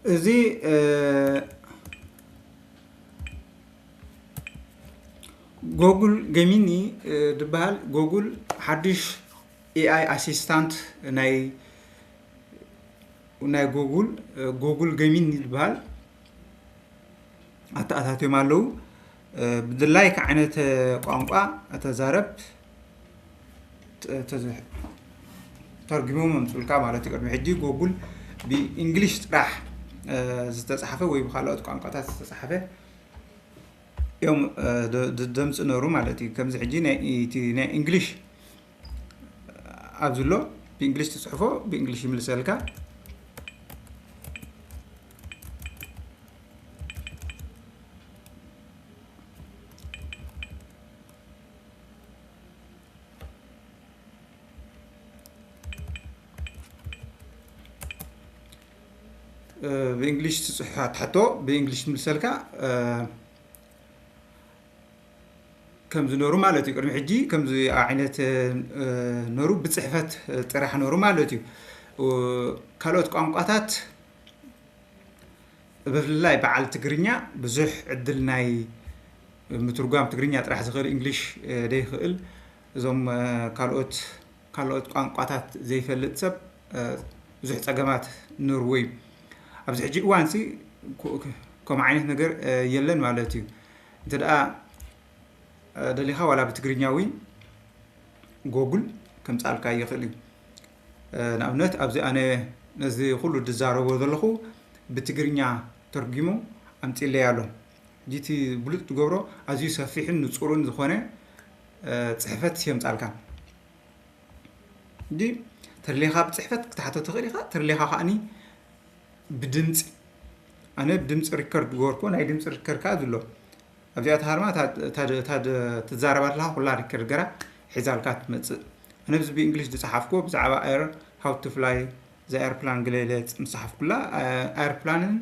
እዚ ጎጉል ገሚኒ ዝበሃል፣ ጎጉል ሓድሽ ኤኣይ ኣሲስታንት ናይ ናይ ጎጉል፣ ጎጉል ገሚኒ ዝበሃል ኣተኣታትዮም ኣለዉ። ብድላይካ ዓይነት ቋንቋ ተዛረብ፣ ተርጉሞም ኣምፅኡልካ ማለት እዩ። ቅድሚ ሕጂ ጎጉል ብእንግሊሽ ጥራሕ ዝተፃሕፈ ወይ ብካልኦት ቋንቋታት ዝተፃሕፈ እዮም ደምፅ ነሩ ማለት እዩ። ከምዚ ሕጂ ናይ እንግሊሽ ኣብዚ ኣሎ፣ ብእንግሊሽ ትፅሕፎ ብእንግሊሽ ይምልሰልካ። ብእንግሊሽ ትፅሕፋ ትሕቶ ብእንግሊሽ ትምልሰልካ። ከም ዝነሩ ማለት እዩ። ቅድሚ ሕጂ ከምዚ ዓይነት ነሩ ብፅሕፈት ጥራሕ ነሩ ማለት እዩ። ካልኦት ቋንቋታት ብፍላይ በዓል ትግርኛ ብዙሕ ዕድል ናይ ምትርጓም፣ ትግርኛ ጥራሕ ዝኽእል እንግሊሽ ደይኽእል፣ እዞም ካልኦት ካልኦት ቋንቋታት ዘይፈልጥ ሰብ ብዙሕ ፀገማት ነርዎ እዩ። ኣብዚ ሕጂ እዋን ሲ ከምኡ ዓይነት ነገር የለን ማለት እዩ። እንተ ደኣ ደሊኻ ዋላ ብትግርኛ እውን ጎጉል ከምፃልካ ይኽእል እዩ። ንኣብነት ኣብዚ ኣነ ነዚ ኩሉ ዝዛረቦ ዘለኹ ብትግርኛ ተርጊሙ ኣምፂለይ ኣሎ። ሕጂ እቲ ብሉፅ ዝገብሮ ኣዝዩ ሰፊሕን ንፁርን ዝኾነ ፅሕፈት የምፃልካ። እንዲ ተርሌኻ ብፅሕፈት ክትሓቶ ትኽእል ኢኻ። ተርሌኻ ከዓኒ ብድምፂ፣ ኣነ ብድምፂ ሪከርድ ገበርኩ። ናይ ድምፂ ሪከርድ ከዓ ዝሎ ኣብዚኣ ተሃርማ ትዛረባ ኣለካ ኩላ ሪከርድ ገራ ሒዛልካ ትመፅእ። ኣነ ብዚ ብእንግሊሽ ዝፀሓፍኩ ብዛዕባ ኣየር ሃው ቱ ፍላይ ዘ ኣየርፕላን ገለለ ዝፀሓፍኩላ ኣየርፕላንን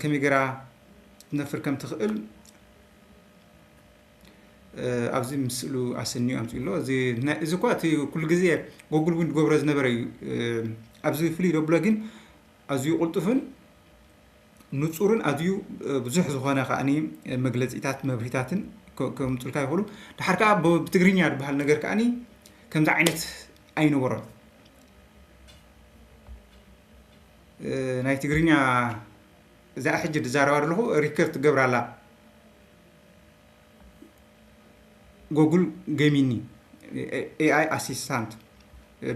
ከመይ ገራ ክትነፍር ከም ትኽእል ኣብዚ ምስሉ ኣሰኒዩ ኣምፅኡ ኣሎ። እዚ እኳ እቲ ኩሉ ግዜ ጎጉል እውን ዝገብሮ ዝነበረ እዩ። ኣብዚ ፍሉይ ዘብሎ ግን ኣዝዩ ቅልጡፍን ንፁርን ኣዝዩ ብዙሕ ዝኾነ ከዓኒ መግለፂታት መብርሂታትን ከምፅልካ ይኽእሉ። ድሓር ከዓ ብትግርኛ ዝበሃል ነገር ከዓኒ ከምዚ ዓይነት ኣይነበሮን። ናይ ትግርኛ እዚኣ ሕጂ ዝዛረባ ዘለኹ ሪከርድ ትገብር ኣላ። ጎጉል ገሚኒ ኤኣይ ኣሲስታንት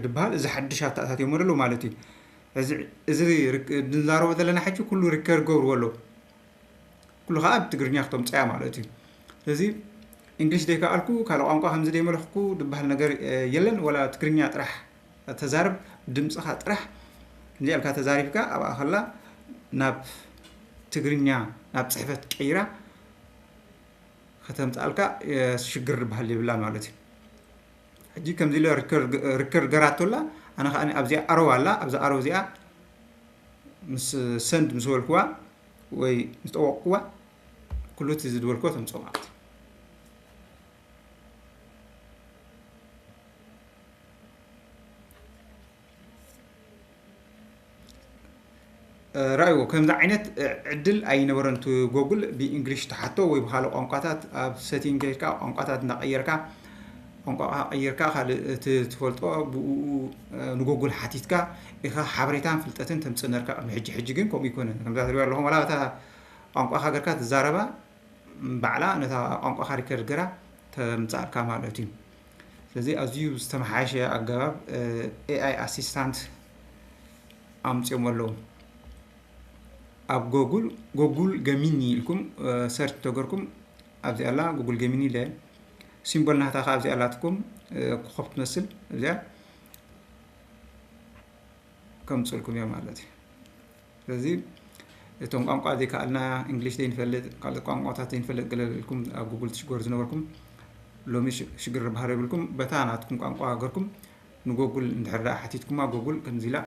ዝበሃል እዚ ሓድሽ ኣተኣታትዮም ኣለዉ ማለት እዩ። እዚ ንዛረቦ ዘለና ሕጂ ኩሉ ሪከርድ ገብርዎ ኣለዉ። ኩሉ ከዓ ብትግርኛ ክተምፅያ ማለት እዩ። ስለዚ እንግሊሽ ዘይከኣልኩ ካልእ ቋንቋ ከምዚ ዘይመለኽኩ ዝበሃል ነገር የለን። ወላ ትግርኛ ጥራሕ ተዛርብ፣ ድምፅኻ ጥራሕ እንዲኣልካ ተዛሪብካ ኣብኣ ከላ ናብ ትግርኛ ናብ ፅሕፈት ቀይራ ከተምፅኣልካ ሽግር ዝበሃል የብላ ማለት እዩ። ሕጂ ከምዚ ኢለ ሪከርድ ገራቶላ ኣነ ከዓ ኣብዚኣ ኣረው ኣላ ኣብዛ ኣረው እዚኣ ምስ ሰንድ ምስ በልክዋ ወይ ምስ ጠወቅክዋ ኩሉ እቲ ዝድበልክዎ ተምፅኦ ማለት እዩ። ራእይዎ ከምዚ ዓይነት ዕድል ኣይነበረን። እቲ ጎጉል ብእንግሊሽ ተሓቶ ወይ ብካልእ ቋንቋታት ኣብ ሰቲንግ ጌርካ ቋንቋታት እንዳቀየርካ ቋንቋ ቀይርካ ካልእ እቲ ትፈልጦ ብኡ ንጎጉል ሓቲትካ ኢኻ ሓበሬታን ፍልጠትን ተምፅእ ነርካ ቅድሚ ሕጂ። ሕጂ ግን ከምኡ ይኮነን። ከምዛ ትሪኦ ኣለኹም ዋላ እታ ቋንቋኻ ገርካ ትዛረባ ባዕላ ነታ ቋንቋኻ ሪከርድ ገራ ተምፅኣልካ ማለት እዩ። ስለዚ ኣዝዩ ዝተመሓየሸ ኣገባብ ኤኣይ ኣሲስታንት ኣምፅኦም ኣለዉ። ኣብ ጎጉል ጎጉል ገሚኒ ኢልኩም ሰርች ተገርኩም ኣብዚ ኣላ ጎጉል ገሚኒ ኢለ ሲምቦል ናታ ከዓ ኣብዚ ኣላትኩም ኮኸብ ትመስል እዚኣ ከምፅልኩም እዮም ማለት እዩ። ስለዚ እቶም ቋንቋ ዘይከኣልና እንግሊሽ ዘይንፈልጥ ካልኦት ቋንቋታት ዘይንፈልጥ ገለ ኢልኩም ኣብ ጉግል ትሽገሩ ዝነበርኩም ሎሚ ሽግር ባህር የብልኩም። በታ ናትኩም ቋንቋ ሃገርኩም ንጎጉል እንድሕር ደኣ ሓቲትኩማ ጎጉል ከምዚ ኢላ